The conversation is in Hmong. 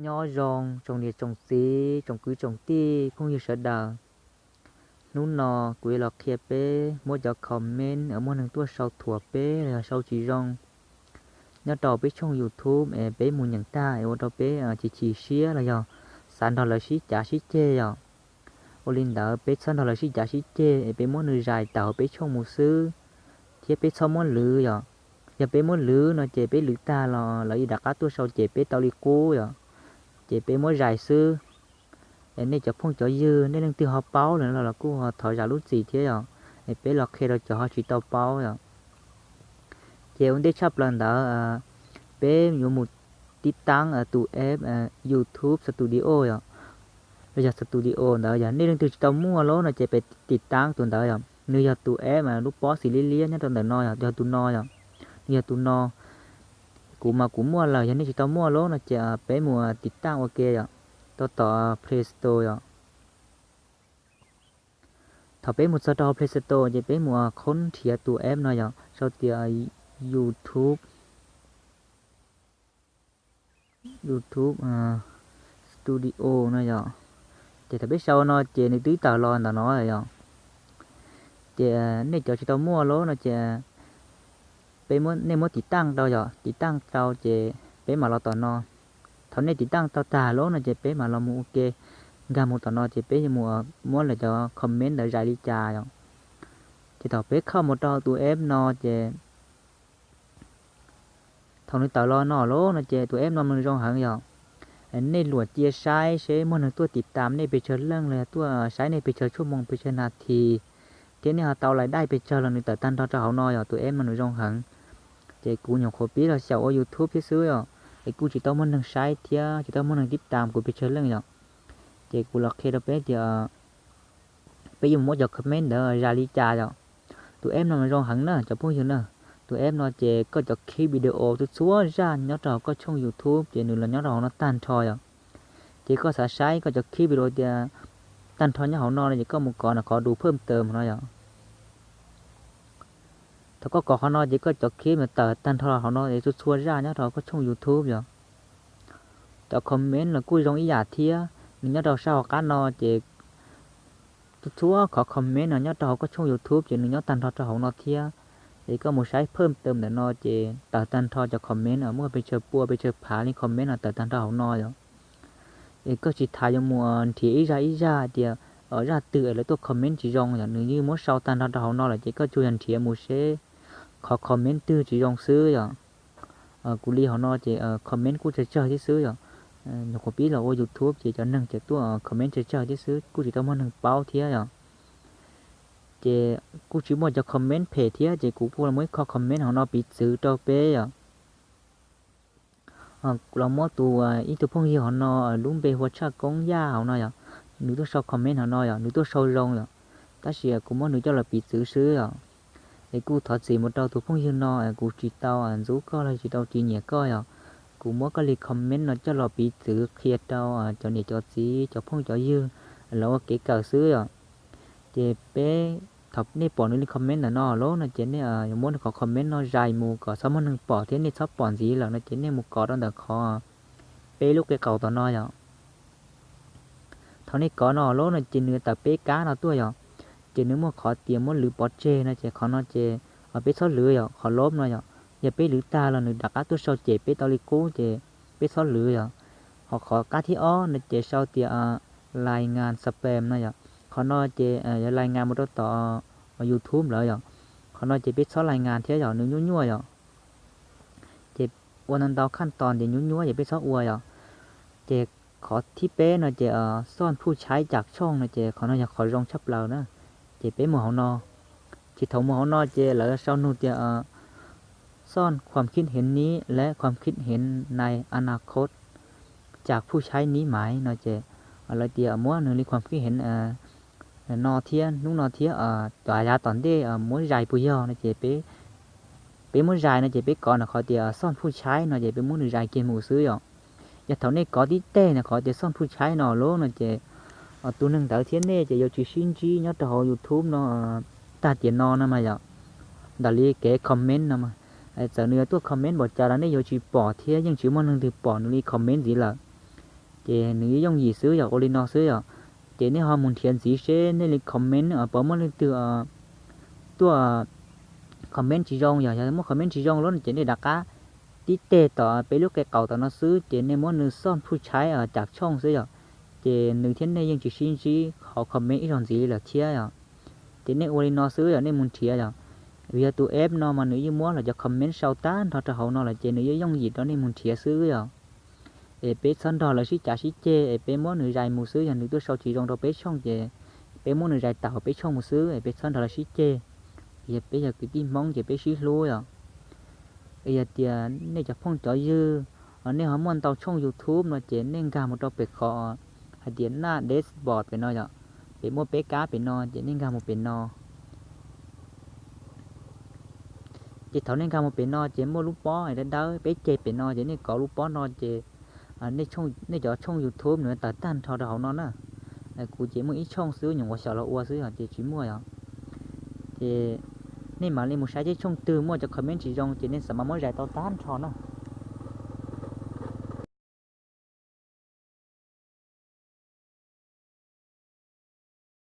Nyob zoo tsoom niam tsoom txiv, tsoom kwv tsoom tij, phooj ywg sawv daws. Hnub no kuv yuav los qhia peb muab cov comment uas muaj neeg tuaj sau thuam peb los yog sau tsis zoo nyob rau peb tshooj YouTube es peb mus nyeem tag es ua rau peb chim chim siab los yog xav nrog lawv sib cav sib ceg yom. Ua li ntawd peb txhob nrog lawv sib cav sib ceg es peb muab nws zais tawm hauv peb tshooj mus xwb, thiab peb txhob muab lwv yom. Yog peb muab lwv no ces peb lwv tag los lawv yeej rov qab tuaj sau cem peb tau li qub yom. Ces peb muab zais xwb. Es nej cov phooj cov ywg, nej leej twg ho paub lawm los kuj ho thov zam lub txim thiab yom. Es peb los qhia rau cov ho tsis tau paub yom. Ces ua ntej tshaj plaws ntawd, peb yuav mus tiv taab tus app YouTube Studio yom, los yog Studio ntawd yom. Nej leej twg tsis tau muaj lawm no ces peb tiv taab tus ntawd yom. Nws yog tus app mas lub pob xim liab liab nyob rau ntawm no yog tus no yom. Nws yog tus no. Kuv mas kuv muaj lawm, yog nej tsis tau muaj lawm no ces peb mus tiv taab ua ke yom, rau tom Play Store yom. Thaum peb mus txog rau hauv Play Store ces peb mus khoob nrhiav tus app no yom, sau tias YouTube, YouTube Studio no yom. Ces thaum peb sau no ces nws twb tawm los ntawm no yom. Ces nej cov tsis tau muaj lawm no ces peb, nej muab tiv taab rau yom, tiv taab rau ces peb mam los tom no. Thaum nej tiv taab tau tag lawm no ces peb mam los mus ua ke, nkag mus tom no ces peb yuav mus muab lawv cov comment ntawd zais li cas yom. Ces thaum peb khauj mus rau tus app no ces thaum nws tawm los no lawm no ces tus app no mas nws zoo heev yom. Nej luam cia saib seb muaj neeg tuaj tiv taab nej pes tsawg leej los yog tuaj saib nej pes tsawg tshuaj moos pes tsawg nas this, thiab nej ho tau lais dai pes tsawg los nws tawm tag nrho rau hauv no yom. Tus app mas nws zoo heev. Ces kuv nyuam qhuav pib los xyaum ua YouTube thiab xwb yom, es kuj tsis tau muaj neeg saib thiab tsis tau muaj neeg tiv taab kuv pes tsawg leej yom. Ces kuv los qhia rau peb tias peb yuav mus muab cov comment ntawd zais li cas yom. Tus app no mas zoo heev na cov phooj ywg na. Tus app no ces koj cov clip video txhua txhua zaj nyob rau hauv koj tshooj YouTube ces nws los nyob rau hauv no tag nrho yom. Ces koj xav saib koj cov clip video tias tag nrho nyob hauv no no ces koj mus kov no, kov dua phwj taws no yom. Thaum koj kov qhov no ces koj cov clip mas tawm tag nrho hauv no es txhua txhua zaj nyob rau koj tshooj YouTube yom. Cov comment los kuj zoo ib yam thiab, nws nyob rau sab hauv qab no ces txhua txhua qhov comment no nyob rau hauv koj tshooj YouTube ces nws nyob tag nrho rau hauv no thiab. Es koj mus saib phwj taws ntawm no ces tawm tag nrho cov comment muaj pes tsawg pua pes tsawg phav li comment no tawm tag nrho hauv no yom. Es koj tsis tas yuav mus nrhiav ib zaj ib zaj tias zaj twg es lawv tuaj comment tsis zoo yom, nws yeej muab sau tag nrho rau hauv no lawm ces koj tsuas yog nrhiav mus seb qhov comment twg tsis zoo xwb yom. Kuv li hauv no ces comment kuj tsawg tsawg thiab xwb yom. Nyuam qhuav pib los ua YouTube ces cov neeg ces tuaj comment tsawg tsawg thiab xwb, kuj tsis tau muaj neeg paub thiab yom. Ces kuj tsis muaj cov comment phem thiab ces kuv kuj los muab ib qho comment hauv no piv txwv rau peb yom. Los muab tus, ib tug phooj ywg hauv no lub npe hu ua Tshaj Koob Yaj hauv no yom, nws tuaj sau comment hauv no yom, nws tuaj sau zoo yom, tab sis kuv muab nws coj los piv txwv xwb yom. Es kuj thov txim mus rau tus phooj ywg no, kuv tsis tau ntxub koj los tsis tau tsis nyiam koj yom. Kuv muab koj li comment no coj los piv txwv qhia rau cov niam cov txiv cov phooj cov ywg lawv ua kev kawm xwb yom. Ces peb, thaum nej pom nws li comment ntawm no lawm no ces nej yuav muab nws qhov comment no zais mus kom txhob muaj neeg pom thiab nej txhob pom ntxiv lawm no ces nej mus kov rau ntawm qhov peb lub qe qaus tom no yom. Thaum nej kov no lawm no ces nws tawm peb kab no tuaj yom. Ces nws muaj qhov tias muab lwv pov tseg no ces qhov no ces peb txhob lwv yom, qhov lov no yom. Yog peb lwv tag los nws rov qab tuaj sau cem peb tau li qub ces peb txhob lwv yom. Ho qhov kab thib ob no ces sau tias lais ngas spam no yom. Qhov no ces yog lais ngas mus rau tom YouTube lawm yom. Qhov no ces peb txhob lais ngas thiab yom, nws nyuaj nyuaj yom. Ces ua ntau ntau khaj tos ces nyuaj nyuaj ces peb txhob ua yom. Ces qhov thib peb no ces xoj phuj tshaib cam tshooj no ces qhov no yog qhov zoo tshaj plaws na. Ces peb mus hauv no, ces thaum mus hauv no ces lawv sau nug tias xoj khuam khib heev ni lawm, khuam khib heev nais a na khos cam phuj tshaib ni maiv no ces lawv tias muab nws li khuam khib heev no thiab hnub no thiab cov yav tom ntej muab zais puas yog no ces peb muab zais no ces peb kov nws qhov tias xoj phuj tshaib no ces peb muab nws zais kiag mus xwb yom. Yog thaum nej kov tib teg nws qhov tias xoj phuj tshaib no lawm no ces tus neeg ntawd thiab nej ces yuav tsis sib ntsib nyob rau hauv YouTube no tag tiam no no mas yom. Ntawm li kev comment no mas, txawm nws yuav tuaj comment npaum cas los nej yuav tsis pom thiab yeej tsis muaj neeg twg pom nws li comment ntxiv lawm. Ces nws yooj yim xwb yog ua li no xwb yom. Ces nej ho mus nrhiav ntxiv seb nej li comment puas muaj leej twg tuaj comment tsis zoo. Yog yog muaj comment tsis zoo lawm no ces nej rov qab tib teg tom peb lub qe qaum tom no xwb ces nej muab nws xoj phu tshaib cam tshooj xwb yom. Ces nws thiab nej yeej tsis sib ntsib qhov comment ib zaug ntxiv li lawm thiab yom. Ces nej ua li no xwb yog nej mus nrhiav yom. Vim yog tus app no mas nws yeej muab los cov comment sau tag nrho rau hauv no lawm ces nws yeej yooj yim rau nej mus nrhiav xwb yom. Es peb txhob nrog lawv sib cav sib ceg es peb muab nws zais mus xwb. Yog nws tuaj sau tsis zoo rau peb tshooj ces peb muab nws zais tawm hauv peb tshooj mus xwb es peb txhob nrog lawv sib ceg. Yog peb yog kwv tij Hmoob ces peb sib hlub yom. Yog tias nej cov phooj cov ywg nej ho muaj ntau tshooj YouTube no ces nej nkag mus rau pem qhov hais tias naj dashboard pem no yom. Pem muaj peb kab pem no ces nej nkag mus pem no. Ces thaum nej nkag mus pem no ces muaj lub pob dawb dawb peb ceg pem no ces nej kov lub pob no ces nej cov tshooj YouTube nws tawm tag nrho rau hauv no na. Kuv ces muaj ib tshooj xwb nyuam qhuav xyaum los ua xwb yog ces tsis muaj yom. Ces nej mam li mus saib seb tshooj twg muaj cov comment tsis zoo ces nej xav mas muab zais tau tag nrho na.